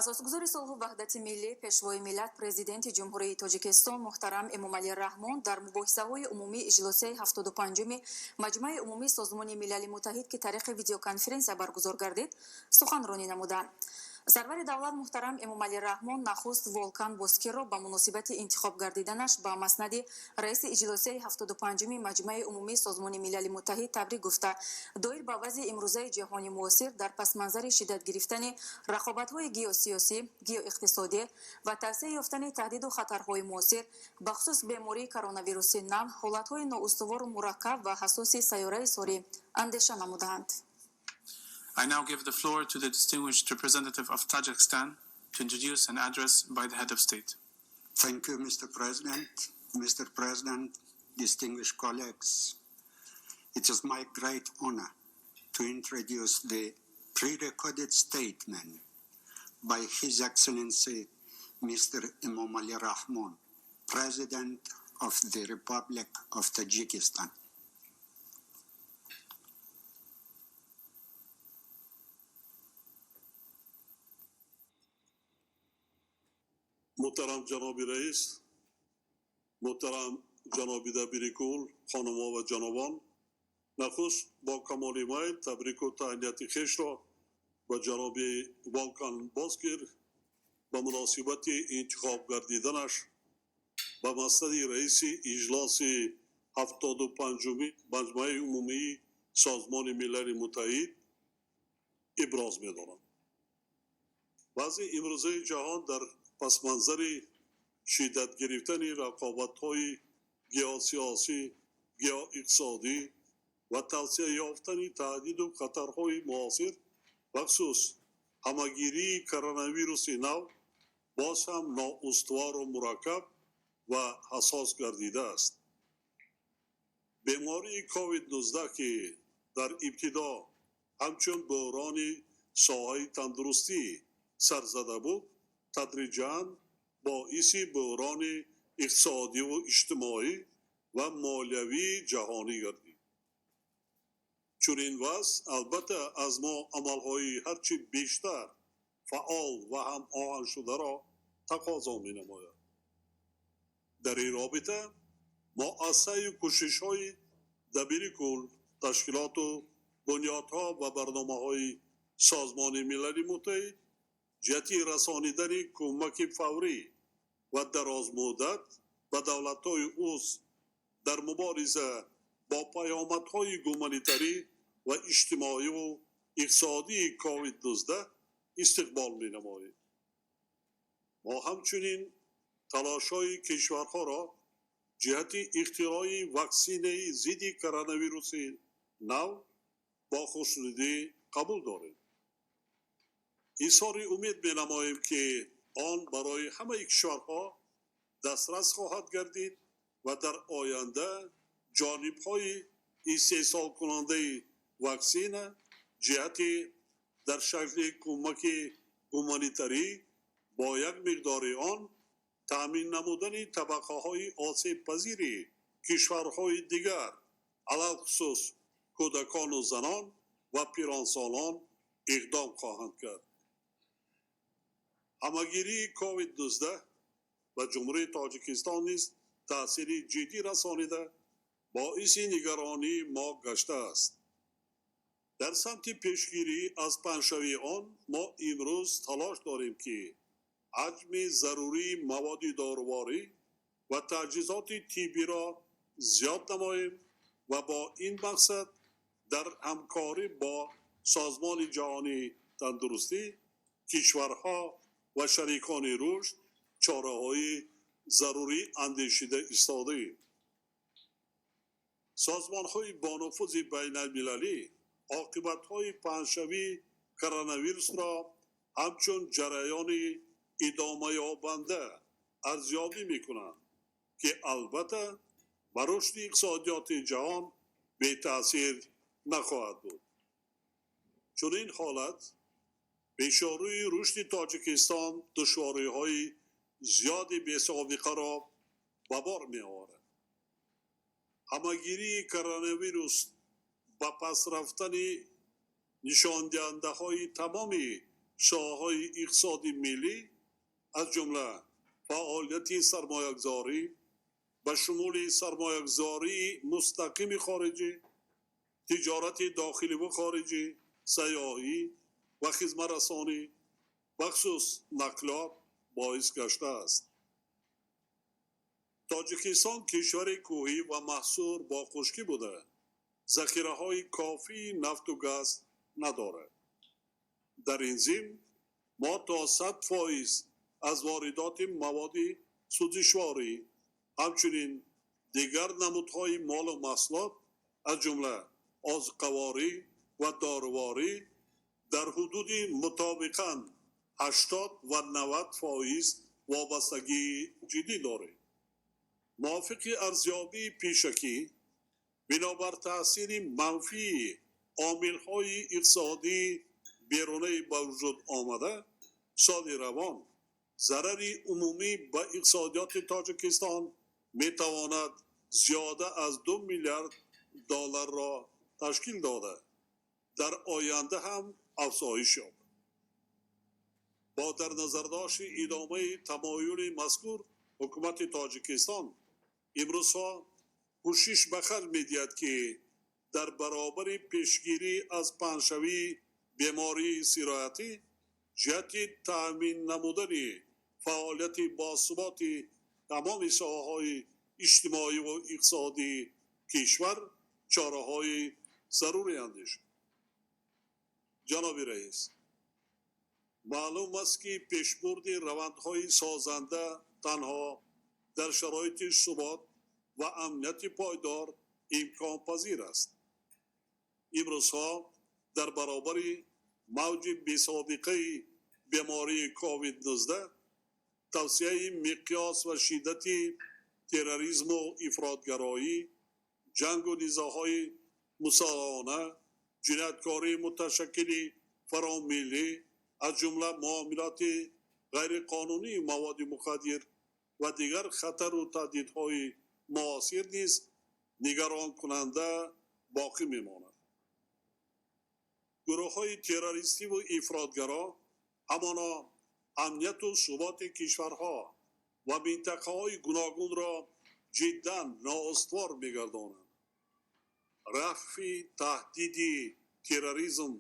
Асосгузори сулҳу ваҳдати миллӣ, Пешвои миллат, Президенти Ҷумҳурии Тоҷикистон муҳтарам Эмомалӣ Раҳмон дар мубоҳисаҳои умумии иҷлосияи 75-уми Маҷмаи умумии Созмони Милали Муттаҳид, ки тариқи видеоконференсия баргузор гардид, суханронӣ намуданд. Сарвари давлат муҳтарам Эмомалӣ Раҳмон нахуст Волкан Бозкирро ба муносибати интихоб гардиданаш ба маснади раиси иҷлосияи 75-уми Маҷмаи умумии Созмони Милали Муттаҳид табрик гуфта, доир ба вазъи имрӯзаи ҷаҳони муосир дар пасманзари шиддат гирифтани рақобатҳои геосиёсӣ, геоиқтисодӣ ва тавсеа ёфтани таҳдиду хатарҳои муосир, бахусус бемории коронавируси нав, ҳолатҳои ноустувору мураккаб ва ҳассоси сайёраи сорӣ андеша намуданд. I now give the floor to the distinguished representative of Tajikistan to introduce an address by the head of state. Thank you, Mr. President. Mr. President, distinguished colleagues, it is my great honor to introduce the pre-recorded statement by His Excellency Mr. Emomali Rahmon, President of the Republic of Tajikistan. Муҳтарам ҷаноби раис, муҳтарам ҷаноби дабири кул, хонумҳо ва ҷанобон, нахуст бо камоли майл табрику таҳнияти хешро ба ҷаноби Волкан Бозкир ба муносибати интихоб гардиданаш ба маснади раиси иҷлоси 75-уми Маҷмаи умумии Созмони Милали Муттаҳид иброз медорам. Вазъи имрӯзаи ҷаҳон дар пасманзари шиддат гирифтани рақобатҳои геосиёсӣ, геоиқтисодӣ ва тавсеа ёфтани таҳдиду хатарҳои муосир, бахусус ҳамагирии коронавируси нав, боз ҳам ноустувору мураккаб ва ҳассос гардидааст. Бемории COVID-19, ки дар ибтидо ҳамчун бӯҳрони соҳаи тандурустӣ сар зада буд, тадриҷан боиси бӯҳрони иқтисодиву иҷтимоӣ ва молиявии ҷаҳонӣ гардид. Чунин вазъ албатта аз мо амалҳои ҳарчи бештар фаъол ва ҳамоҳангшударо тақозо менамояд. Дар ин робита мо аз саъю кӯшишҳои дабири кул, ташкилоту бунёдҳо ва барномаҳои Созмони Милали Муттаҳид ҷиҳати расонидани кӯмаки фаврӣ ва дарозмуддат ба давлатҳои узв дар мубориза бо паёмадҳои гуманитарӣ ва иҷтимоиву иқтисодии COVID-19 истиқбол менамоем. Мо ҳамчунин талошҳои кишварҳоро ҷиҳати ихтирои ваксинаи зидди коронавируси нав бо хушнудӣ қабул дорем. Изҳори умед менамоем, ки он барои ҳамаи кишварҳо дастрас хоҳад гардид ва дар оянда ҷонибҳои истеҳсолкунандаи ваксина ҷиҳати дар шакли кӯмаки гуманитарӣ бо як миқдори он таъмин намудани табақаҳои осебпазири кишварҳои дигар, алалхусус кӯдакону занон ва пиронсолон, иқдом хоҳанд кард. Ҳамагирии COVID-19 ба Ҷумҳурии Тоҷикистон низ таъсири ҷиддӣ расонида, боиси нигаронии мо гаштааст. Дар самти пешгирӣ аз паҳншавии он мо имрӯз талош дорем, ки ҳаҷми зарурии маводи доруворӣ ва таҷҳизоти тиббиро зиёд намоем ва бо ин мақсад дар ҳамкорӣ бо Созмони ҷаҳонии тандурустӣ, кишварҳо ва шарикони рушд чораҳои зарурӣ андешида истодаем. Созмонҳои бонуфузи байналмилалӣ оқибатҳои паҳншавии коронавирусро ҳамчун ҷараёни идомаёбанда арзёбӣ мекунанд, ки албатта ба рушди иқтисодиёти ҷаҳон бетаъсир нахоҳад буд. Чунин ҳолат пешорӯи рушди Тоҷикистон душвориҳои зиёди бесобиқаро ба бор меоварад. Ҳамагирии коронавирус ба пас рафтани нишондиҳандаҳои тамоми Соҳаҳои иқтисоди миллӣ, аз ҷумла фаъолияти сармоягузорӣ ба шумули сармоягузории мустақими хориҷӣ, тиҷорати дохиливу хориҷӣ, сайёҳӣ ва хизматрасонӣ, бахусус нақлиёт боис гаштааст. Тоҷикистон кишвари кӯҳӣ ва маҳсур бо хушкӣ буда, захираҳои кофии нафту газ надорад. Дар ин зимн мо то 100% аз воридоти маводи сӯзишворӣ, ҳамчунин дигар намудҳои молу маҳсулот, аз ҷумла озуқаворӣ ва доруворӣ дар ҳудуди мутобиқан 80 ва 90% вобастагии ҷиддӣ дорем. Мувофиқи арзёбии пешакӣ, бинобар таъсири манфии омилҳои иқтисодии берунаи ба вуҷуд омада, соли равон зарари умумӣ ба иқтисодиёти Тоҷикистон метавонад зиёда аз 2 миллиард долларро ташкил дода, дар оянда ҳам афзоиш ёбад. Бо дар назардошти идомаи тамоюли мазкур, ҳукумати Тоҷикистон имрӯзҳо кӯшиш ба харҷ медиҳад, ки дар баробари пешгирӣ аз паҳншавии бемории сироятӣ ҷиҳати таъмин намудани фаъолияти босуботи тамоми соҳаҳои иҷтимоӣ ва иқтисодии кишвар чораҳои зарурӣ андешад. Ҷаноби раис, маълум аст, ки пешбурди равандҳои созанда танҳо дар шароити субот ва амнияти пойдор имконпазир аст. Имрӯзҳо дар баробари мавҷи бесобиқаи бемории COVID-19, тавсеаи миқёс ва шиддати терроризму ифротгароӣ, ҷангу низоъҳои мусаллаҳона, ҷинояткории муташаккили фаромиллӣ, аз ҷумла муомилоти ғайриқонунии маводи мухаддир ва дигар хатару таҳдидҳои муосир низ нигаронкунанда боқӣ мемонад. Гурӯҳҳои террористиву ифротгаро ҳамоно амнияту суботи кишварҳо ва минтақаҳои гуногунро ҷиддан ноустувор мегардонанд. Рафъи таҳдиди терроризм,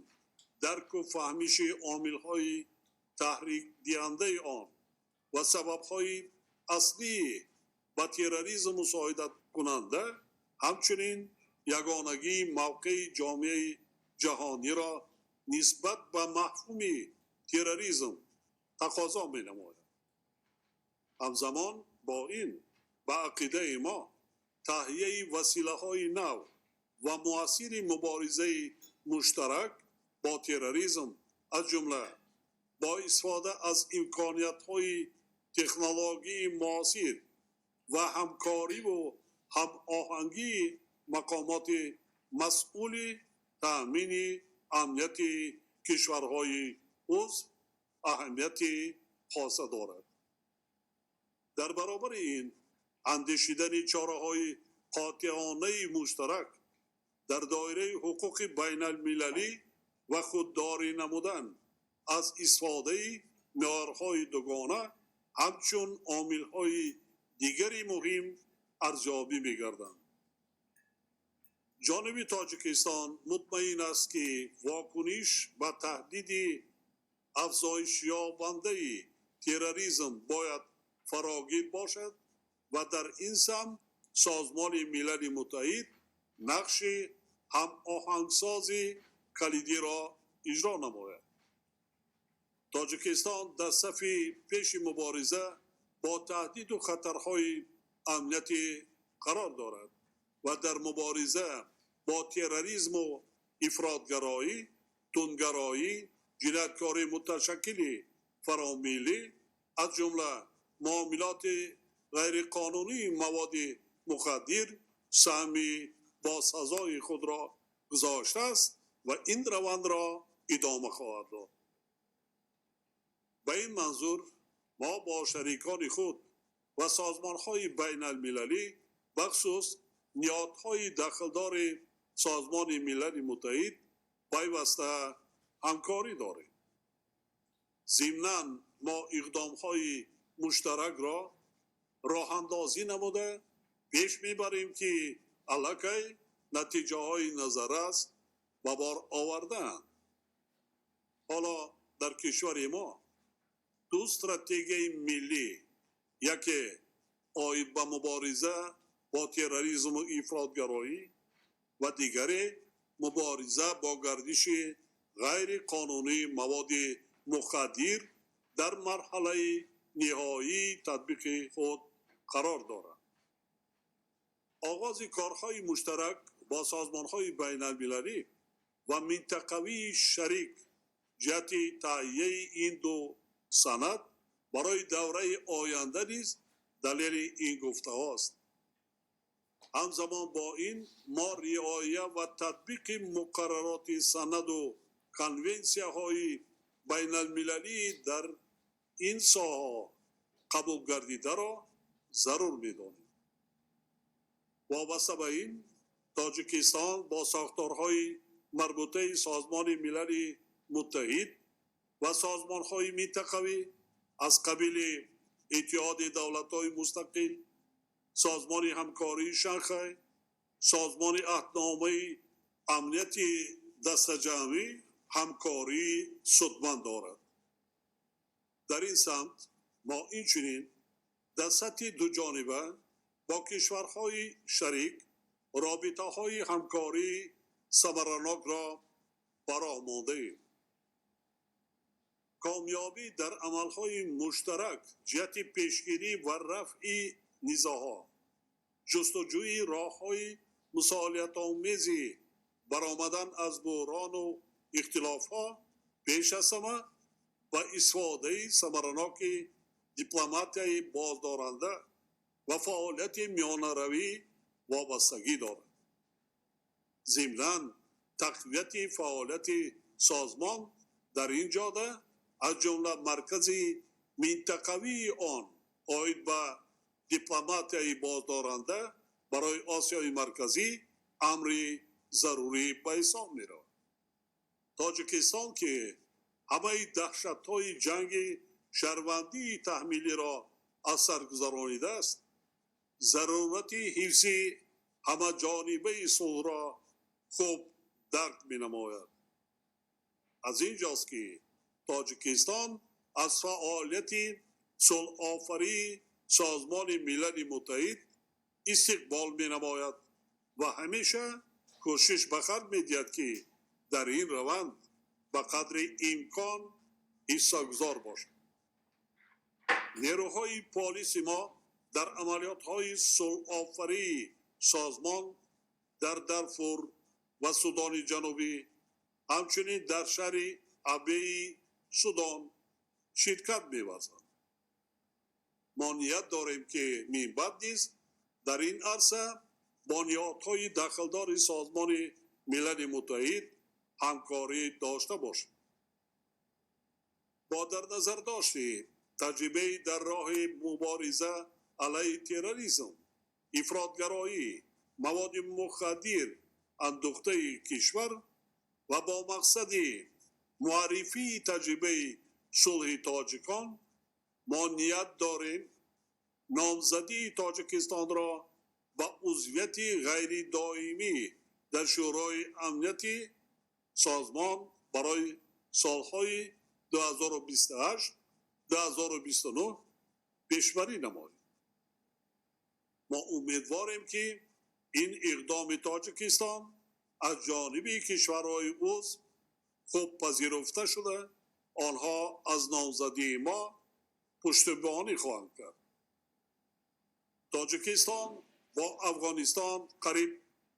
дарку фаҳмиши омилҳои таҳрикдиҳандаи он ва сабабҳои аслии ба терроризм мусоидаткунанда, ҳамчунин ягонагии мавқеи ҷомеаи ҷаҳониро нисбат ба мафҳуми терроризм тақозо менамояд. Ҳамзамон бо ин, ба ақидаи мо, таҳияи василаҳои нав ва муассири муборизаи муштарак бо терроризм, аз ҷумла бо истифода аз имкониятҳои технологияи муосир ва ҳамкориву ҳамоҳангии мақомоти масъули таъмини амнияти кишварҳои узв аҳамияти хоса дорад. Дар баробари ин, андешидани чораҳои қотеонаи муштарак дар доираи ҳуқуқи байналмилалӣ ва худдорӣ намудан аз истифодаи меъёрҳои дугона ҳамчун омилҳои дигари муҳим арзёбӣ мегарданд. Ҷониби Тоҷикистон мутмаин аст, ки вокуниш ба таҳдиди афзоишёбандаи терроризм бояд фарогир бошад ва дар ин самт Созмони Милали Муттаҳид нақши ҳамоҳангсози калидиро иҷро намояд. Тоҷикистон дар сафи пеши мубориза бо таҳдиду хатарҳои амниятӣ қарор дорад ва дар мубориза бо терроризму ифротгароӣ, тундгароӣ, ҷинояткории муташаккили фаромиллӣ, аз ҷумла муомилоти ғайриқонунии маводи мухаддир саҳми босазои худро гузоштааст ва ин равандро идома хоҳад дод. Ба ин манзур мо бо шарикони худ ва созмонҳои байналмилалӣ, бахусус ниҳодҳои дахлдори Созмони Милали Муттаҳид пайваста ҳамкорӣ дорем. Зимнан мо иқдомҳои муштаракро роҳандозӣ намуда пеш мебарем, ки аллакай натиҷаҳои назаррас ба бор овардаанд. Ҳоло дар кишвари мо ду стратегияи миллӣ, яке оид ба мубориза бо терроризму ифротгароӣ ва дигаре мубориза бо гардиши ғайриқонунии маводи мухаддир, дар марҳалаи ниҳоии татбиқи худ қарор дорад. Оғози корҳои муштарак бо созмонҳои байналмилалӣ ва минтақавии шарик ҷиҳати таҳияи ин ду санад барои давраи оянда низ далели ин гуфтаҳост. Ҳамзамон бо ин мо риоя ва татбиқи муқаррароти санаду конвенсияҳои байналмилалии дар ин соҳа қабулгардидаро зарур медонем. Вобаста ба ин, Тоҷикистон бо сохторҳои марбутаи Созмони Милали Муттаҳид ва созмонҳои минтақавӣ аз қабили Иттиҳоди Давлатҳои Мустақил, Созмони Ҳамкории Шанхай, Созмони Аҳдномаи Амнияти Дастаҷамъӣ ҳамкории судманд дорад. Дар ин самт мо инчунин дар сатҳи дуҷониба бо кишварҳои шарик робитаҳои ҳамкории самаранокро ба роҳ мондаем. Комёбӣ дар амалҳои муштарак ҷиҳати пешгирӣ ва рафъи низоъҳо, ҷустуҷӯи роҳҳои мусолиҳатомези баромадан аз буҳрону ихтилофҳо пеш аз ҳама ба истифодаи самараноки дипломатияи боздоранда ва фаъолияти миёнаравӣ вобастагӣ дорад. Зимнан тақвияти фаъолияти созмон дар ин ҷода, аз ҷумла маркази минтақавии он оид ба дипломатияи боздоранда барои Осиёи Марказӣ, амри зарурӣ ба ҳисоб меравад. Тоҷикистон, ки ҳамаи даҳшатҳои ҷанги шаҳрвандии таҳмилиро аз сар гузаронидааст, зарурати ҳифзи ҳамаҷонибаи сулҳро хуб дарк менамояд. Аз ин ҷост, ки Тоҷикистон аз фаъолияти сулҳофарии Созмони Милали Муттаҳид истиқбол менамояд ва ҳамеша кӯшиш ба харҷ медиҳад, ки дар ин раванд ба қадри имкон ҳиссагузор бошад. Нерӯҳои полиси мо дар амалиётҳои сулҳофарии созмон дар Дарфур ва Судони Ҷанубӣ, ҳамчунин дар шаҳри Абеи Судон ширкат меварзанд. Мо ният дорем, ки минбаъд низ дар ин арса бо ниҳодҳои дахлдори Созмони Милали Муттаҳид ҳамкорӣ дошта бошем. Бо дар назардошти таҷрибаи дар роҳи мубориза алайҳи терроризм, ифротгароӣ, маводи мухаддир андӯхтаи кишвар ва бо мақсади муаррифии таҷрибаи сулҳи тоҷикон, мо ният дорем номзадии Тоҷикистонро ба узвияти ғайридоимӣ дар Шӯрои Амнияти созмон барои солҳои 2028-2029 пешбарӣ намоем. Мо умедворем, ки ин иқдоми Тоҷикистон аз ҷониби кишварҳои узв хуб пазируфта шуда, онҳо аз номзадии мо пуштибонӣ хоҳанд кард. Тоҷикистон бо Афғонистон қариб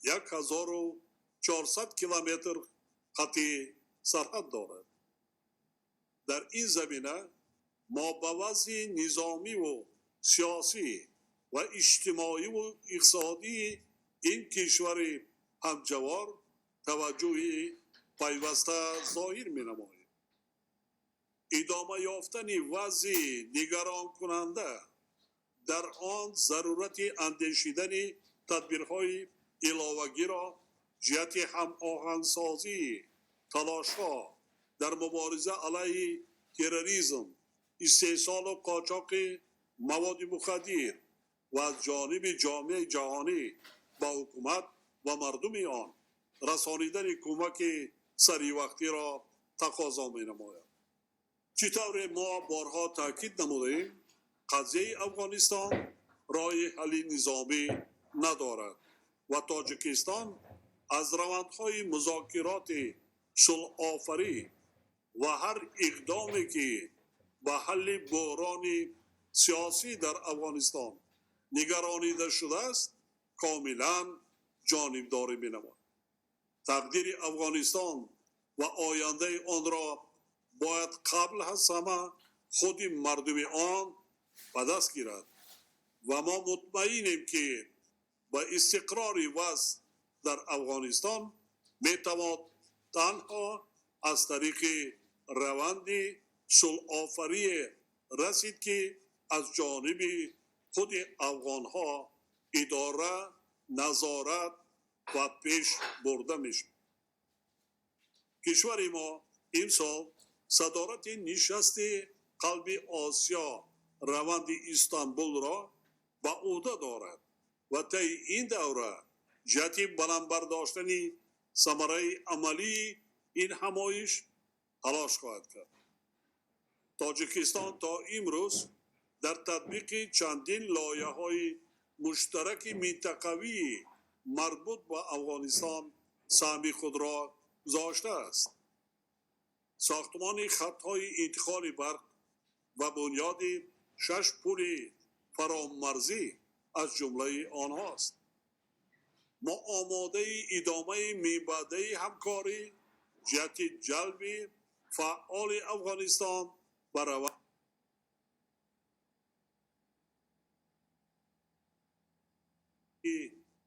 1400 километр хати сарҳад дорад. Дар ин замина мо ба вазъи низомиву сиёсӣ ва иҷтимоиву иқтисодии ин кишвари ҳамҷавор таваҷҷӯҳи пайваста зоҳир менамоем. Идома ёфтани вазъи нигаронкунанда дар он зарурати андешидани тадбирҳои иловагиро ҷиҳати ҳамоҳангсозии талошҳо дар мубориза алайҳи Терроризм, истеҳсолу қочоқи маводи мухаддир ва аз ҷониби ҷомеаи ҷаҳонӣ ба ҳукумат ва мардуми он расонидани кӯмаки саривақтиро тақозо менамояд. Чӣ тавре мо борҳо таъкид намудаем, қазияи Афғонистон роҳи ҳалли низомӣ надорад ва Тоҷикистон аз равандҳои музокироти сулҳофарӣ ва ҳар иқдоме, ки ба ҳалли буҳрони сиёсӣ дар Афғонистон нигаронида шудааст, комилан ҷонибдорӣ менамояд. Тақдири Афғонистон ва ояндаи онро бояд қабл аз ҳама худи мардуми он ба даст гирад ва мо мутмаинем, ки ба истиқрори вазъ дар Афғонистон метавон танҳо аз тариқи раванди сулҳофарие расид, ки аз ҷониби худи афғонҳо идора, назорат ва пеш бурда мешавад. Кишвари мо имсол садорати нишасти Қалби Осиё, раванди Истанбулро ба ӯҳда дорад ва таи ин давра ҷиҳати баланд бардоштани самараи амалии ин ҳамоиш талош хоҳад кард. Тоҷикистон то имрӯз дар татбиқи чандин лоиҳаҳои муштараки минтақавии марбут ба Афғонистон саҳми худро гузоштааст. Сохтмони хатҳои интиқоли барқ ва бунёди шаш пули фаромарзӣ аз ҷумлаи онҳост. Мо омодаи идомаи минбаъдаи ҳамкорӣ ҷиҳати ҷалби фаъоли Афғонистон ба раванди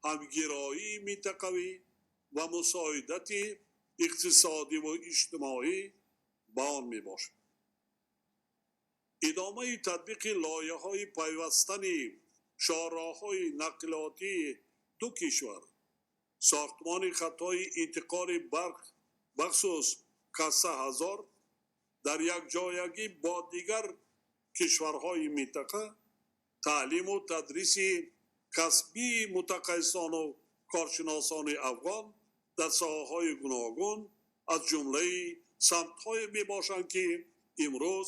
ҳамгироии минтақавӣ ва мусоидати иқтисодиву иҷтимоӣ ба он мебошад. Идомаи татбиқи лоиҳаҳои пайвастани шоҳроҳҳои нақлиётии ду кишвар, сохтмони хатҳои интиқоли барқ, бахусус Каса ҳазор, дар якҷоягӣ бо дигар кишварҳои минтақа, таълиму тадриси касбии мутахассисону коршиносони афғон дар соҳаҳои гуногун аз ҷумлаи самтҳое мебошанд, ки имрӯз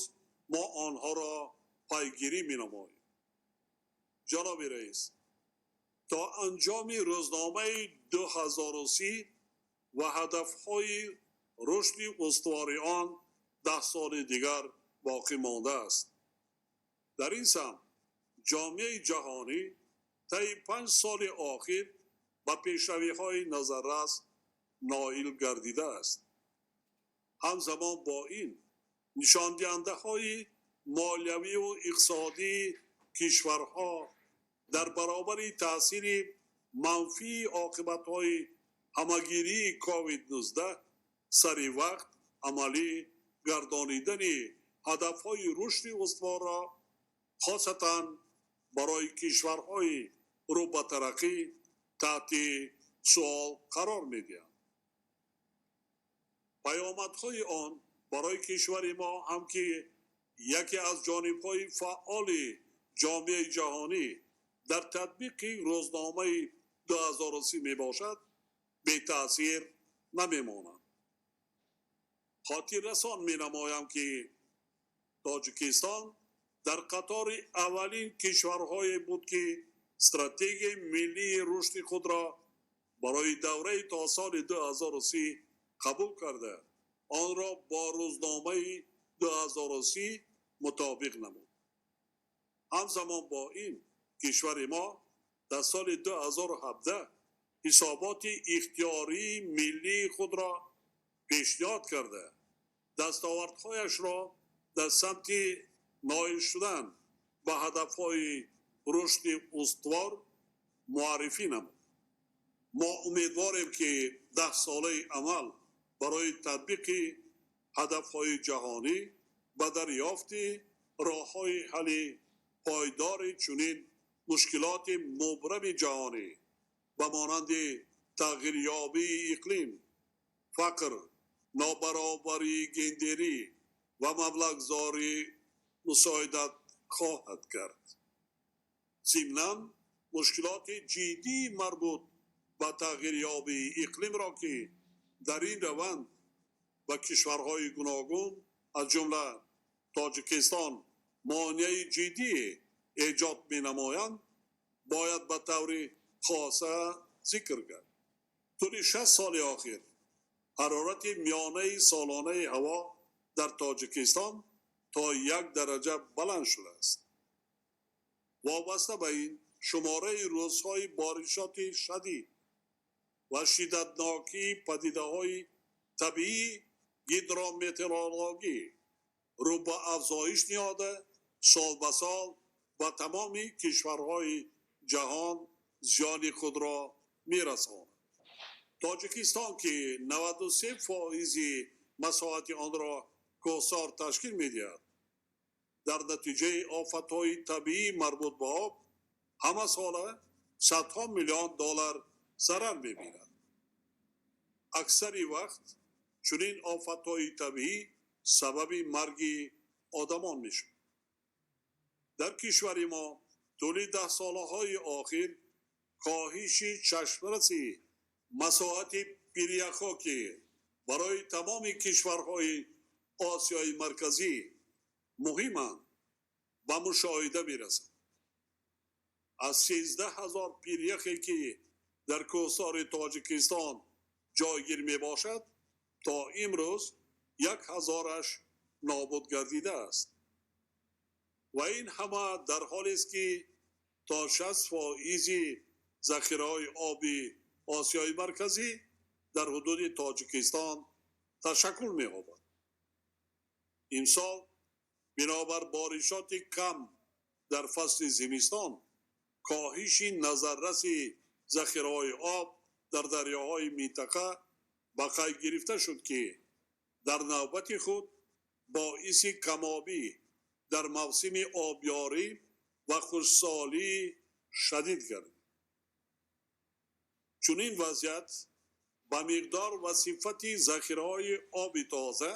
мо онҳоро пайгирӣ менамоем. Ҷаноби раис, то анҷоми рӯзномаи 2030 ва ҳадафҳои рушди устувори он 10 соли дигар боқӣ мондааст. Дар ин самт ҷомеаи ҷаҳонӣ таи 5 соли охир ба пешравиҳои назаррас ноил гардидааст. Ҳамзамон бо ин нишондиҳандаҳои молиявию иқтисодии кишварҳо дар баробари таъсири манфии оқибатҳои ҳамагирии COVID-19 сари вақт амалӣ гардонидани ҳадафҳои рушди устуворро, хосатан барои кишварҳои рӯ ба тараққӣ, таҳти суол қарор медиҳанд. Паёмадҳои он барои кишвари мо ҳам, ки яке аз ҷонибҳои фаъоли ҷомеаи ҷаҳонӣ дар татбиқи рӯзномаи 2030 мебошад, бетаъсир намемонанд. Хотиррасон менамоям, ки Тоҷикистон дар қатори аввалин кишварҳое буд, ки стратегияи миллии рушди худро барои давраи то соли 2030 қабул карда, онро бо рӯзномаи 2030 мутобиқ намуд. Ҳамзамон бо ин кишвари мо дар соли 2017 ҳисоботи ихтиёрии миллии худро пешниҳод карда, дастовардҳояшро дар самти ноил шудан ба ҳадафҳои рушди устувор муаррифӣ намуд. Мо умедворем, ки 10-солаи амал барои татбиқи ҳадафҳои ҷаҳонӣ ба дарёфти роҳҳои ҳалли пойдори чунин мушкилоти мубрами ҷаҳонӣ ба монанди тағйирёбии иқлим, фақр, нобаробарии гендерӣ Ва маблағгузорӣ мусоидат хоҳад кард. Зимнан мушкилоти ҷиддии марбут ба тағйирёбии иқлимро, ки дар ин раванд ба кишварҳои гуногун, аз ҷумла Тоҷикистон, монеаи ҷиддӣ эҷод менамоянд, бояд ба таври хоса зикр кард. Тӯли 60 соли охир ҳарорати миёнаи солонаи ҳаво дар Тоҷикистон то 1 дараҷа баланд шудааст. Вобаста ба ин, шумораи рӯзҳои боришоти шадид ва шиддатнокии падидаҳои табиии гидрометеорологӣ рӯ ба афзоиш ниҳода, сол ба сол ба тамоми кишварҳои ҷаҳон зиёни худро мерасонад. Тоҷикистон, ки 93 фоизи масоҳати онро кӯҳсор ташкил медиҳад, дар натиҷаи офатҳои табиӣ марбут ба об ҳамасола садҳо миллион доллар зарар мебинад. Аксари вақт чунин офатҳои табиӣ сабаби марги одамон мешавад. Дар кишвари мо тӯли даҳсолаҳои охир коҳиши чашмраси масоҳати пиряхҳо, ки барои тамоми кишварҳои Осиёи Марказӣ муҳиманд, ба мушоҳида мерасад. Аз 13 000 пиряхе, ки дар кӯҳсори Тоҷикистон ҷойгир мебошад, то имрӯз 1000-аш нобуд гардидааст ва ин ҳама дар ҳолест, ки то 60 фоизи захираҳои оби Осиёи Марказӣ дар ҳудуди Тоҷикистон ташаккул меёбад. Имсол бинобар боришоти кам дар фасли зимистон коҳиши назарраси захираҳои об дар дарёҳои минтақа ба қайд гирифта шуд, ки дар навбати худ боиси камобӣ дар мавсими обёрӣ ва хушксолии шадид гардид. Чунин вазъият ба миқдор ва сифати захираҳои оби тоза,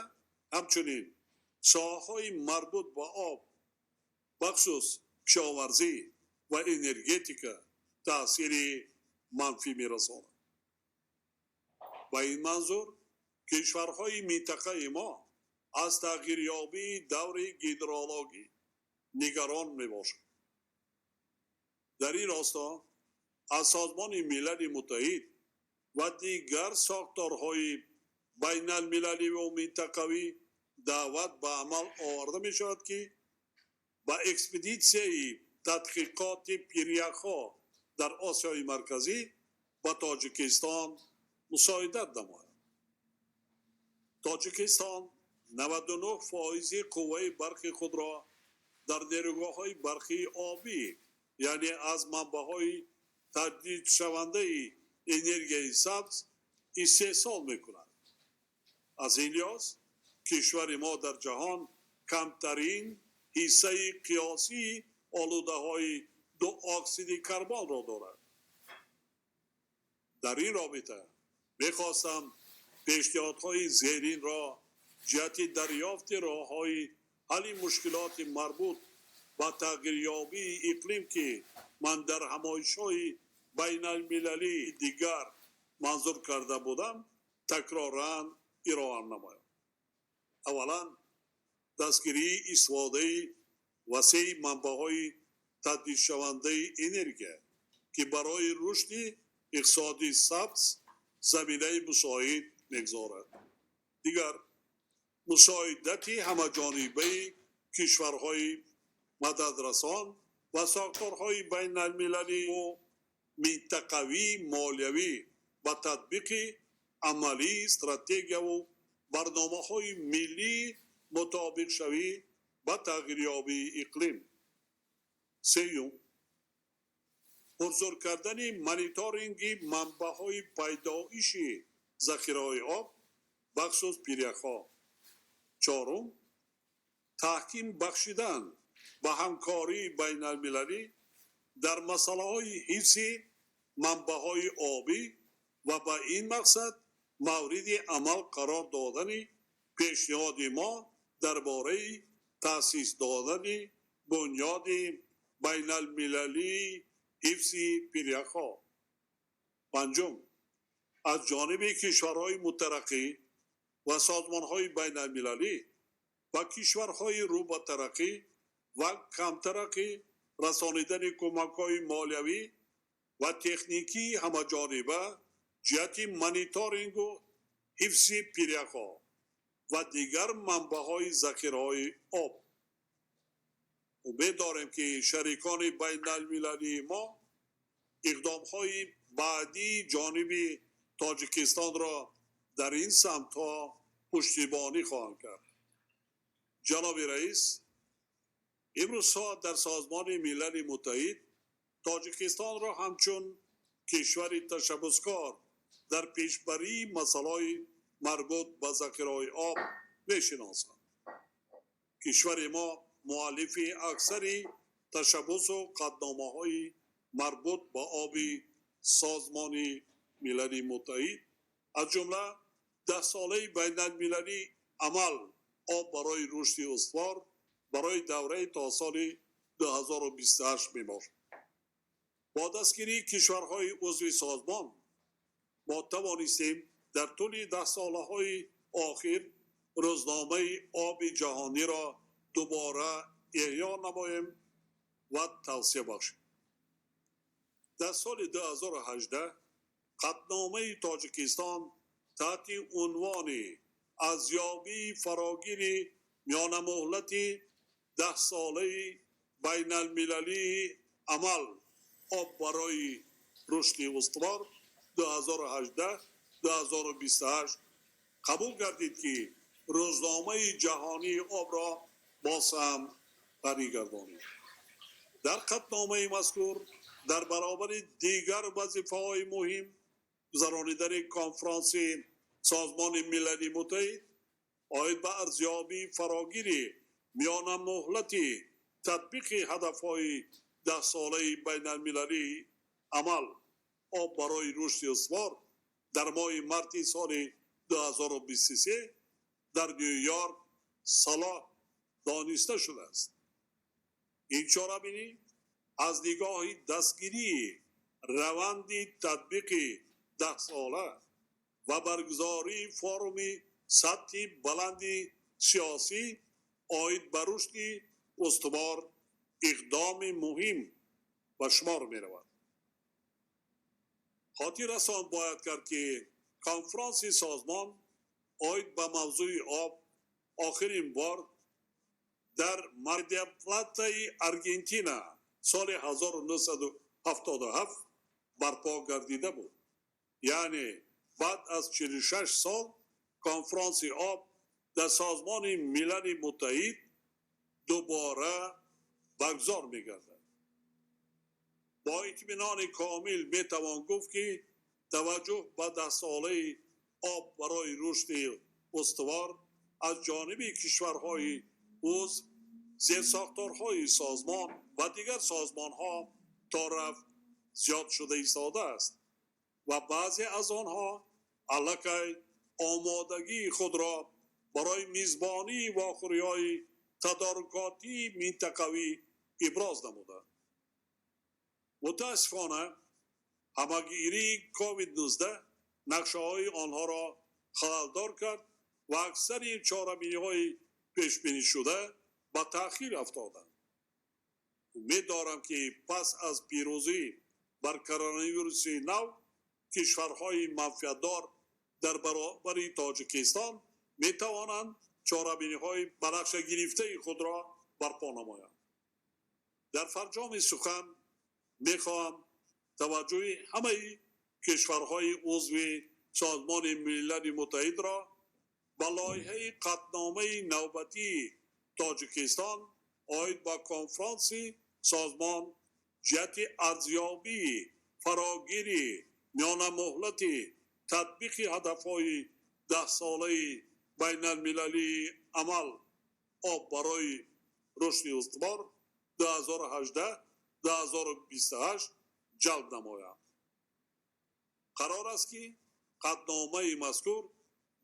ҳамчунин соҳаҳои марбут ба об, бахусус кишоварзӣ ва энергетика, таъсири манфӣ мерасонад. Ба ин манзур кишварҳои минтақаи мо аз тағйирёбии даври гидрологӣ нигарон мебошанд. Дар ин росто аз Созмони Милали Муттаҳид ва дигар сохторҳои байналмилаливу минтақавӣ даъват ба амал оварда мешавад, ки ба экспедитсияи тадқиқоти пиряхҳо дар Осиёи Марказӣ ба Тоҷикистон мусоидат намояд. Тоҷикистон 99 фоизи қувваи барқи худро дар нерӯгоҳҳои барқии обӣ, яъне аз манбаъҳои таҷдидшавандаи энергияи сабз истеҳсол мекунад. Аз ин лиҳоз кишвари мо дар ҷаҳон камтарин ҳиссаи қиёсии олудаҳои дуоксиди карбонро дорад. Дар ин робита мехостам пешниҳодҳои зеринро ҷиҳати дарёфти роҳҳои ҳалли мушкилоти марбут ба тағйирёбии иқлим, ки ман дар ҳамоишҳои байналмилалии дигар манзур карда будам, такроран ироа намоям. Аввалан, дастгирии истифодаи васеи манбаъҳои таҷдидшавандаи энергия, ки барои рушди иқтисоди сабз заминаи мусоид мегузорад. Дигар, мусоидати ҳамаҷонибаи кишварҳои мададрасан ва сохторҳои байналмилаливу минтақавии молиявӣ ба татбиқи амалии стратегияву барномаҳои миллии мутобиқшавӣ ба тағйирёбии иқлим. Сеюм, пурзур кардани мониторинги манбаъҳои пайдоиши захираҳои об, бахусус пиряхҳо. Чорум, таҳким бахшидан ба ҳамкории байналмилалӣ дар масъалаҳои ҳифзи манбаъҳои обӣ ва ба ин мақсад мавриди амал қарор додани пешниҳоди мо. Дар бораи таъсис додани Бунёди байналмилалии ҳифзи пиряхҳо. Панҷум, аз ҷониби кишварҳои мутараққӣ ва созмонҳои байналмилалӣ ва кишварҳои рӯ ба тараққӣ ва камтараққӣ расонидани кӯмакҳои молиявӣ ва техникии ҳамаҷониба ҷиҳати мониторингу ҳифзи пиряхҳо ва дигар манбаъҳои захираҳои об. Умед дорем, ки шарикони байналмилалии мо иқдомҳои баъдии ҷониби Тоҷикистонро дар ин самтҳо пуштибонӣ хоҳанд кард. Ҷаноби раис, имрӯзҳо дар Созмони Милали Муттаҳид Тоҷикистонро ҳамчун кишвари ташаббускор дар пешбарии масъалаҳои марбут ба захираҳои об мешиносанд. Кишвари мо муаллифи аксари ташаббусу қатъномаҳои марбут ба оби Созмони Милали Муттаҳид, аз ҷумла Даҳсолаи байналмилалии амал «Об барои рушди устувор» барои давраи то соли 2028 мебошад. Бо дастгирии кишварҳои узви созмон мо тавонистем дар тӯли даҳсолаҳои охир Рӯзномаи оби ҷаҳониро дубора эҳё намоем ва тавсеа бахшем. Дар соли 2018 қатъномаи Тоҷикистон таҳти унвони «Арзёбии фарогири миёнамуҳлати Даҳсолаи байналмилалии амал «Об барои рушди устувор» 2018-2028» қабул гардид, ки Рӯзномаи ҷаҳонии обро боз ҳам ғанӣ гардонид. Дар қатъномаи мазкур дар баробари дигар вазифаҳои муҳим гузаронидани конфронси Созмони Милали Муттаҳид оид ба арзёбии фарогири миёнамуҳлати татбиқи ҳадафҳои Даҳсолаи байналмилалии амал «Об барои рушди устувор» дар моҳи марти соли 2023 дар Ню Йорк салоҳ дониста шудааст. Ин чорабинӣ аз нигоҳи дастгирии раванди татбиқи даҳсола ва баргузории форуми сатҳи баланди сиёсӣ оид ба рушди устувор иқдоми муҳим ба шумор меравад. Хотиррасон бояд кард, ки конфронси созмон оид ба мавзӯи об охирин бор дар Мар-дел-Платаи Аргентина соли 1977 барпо гардида буд. Яъне баъд аз 46 сол конфронси об дар Созмони Милали Муттаҳид дубора баргузор мегардад. Бо итминони комил метавон гуфт, ки таваҷҷӯҳ ба Даҳсолаи «Об барои рушди устувор» аз ҷониби кишварҳои узв, зерсохторҳои созмон ва дигар созмонҳо торафт зиёд шуда истодааст ва баъзе аз онҳо аллакай омодагии худро барои мизбонии вохӯриҳои тадорукотии минтақавӣ иброз намуданд. Мутаассифона, ҳамагирии COVID-19 нақшаҳои онҳоро халалдор кард ва аксари чорабиниҳои пешбинишуда ба таъхир афтоданд. Умед дорам, ки пас аз пирӯзӣ бар коронавируси нав кишварҳои манфиатдор дар баробари Тоҷикистон метавонанд чорабиниҳои ба нақша гирифтаи худро барпо намоянд. Дар фарҷоми сухан мехоҳам таваҷҷӯҳи ҳамаи кишварҳои узви Созмони Милали Муттаҳидро ба лоиҳаи қатъномаи навбатии Тоҷикистон оид ба конфронси созмон ҷиҳати арзёбии фарогири миёнамуҳлати татбиқи ҳадафҳои Даҳсолаи байналмилалии амал «Об барои рушди устувор» 2018-2028 ҷалб намоям. Қарор аст, ки қатъномаи мазкур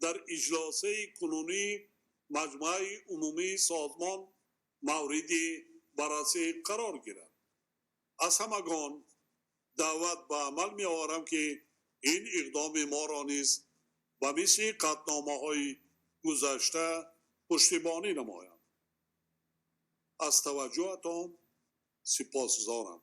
дар иҷлосаи кунунии Маҷмаи Умумии созмон мавриди баррасӣ қарор гирад. Аз ҳамагон даъват ба амал меоварам, ки ин иқдоми моро низ ба мисли қатъномаҳои гузашта пуштибонӣ намоянд. Аз таваҷҷӯҳатон сипосгузорам.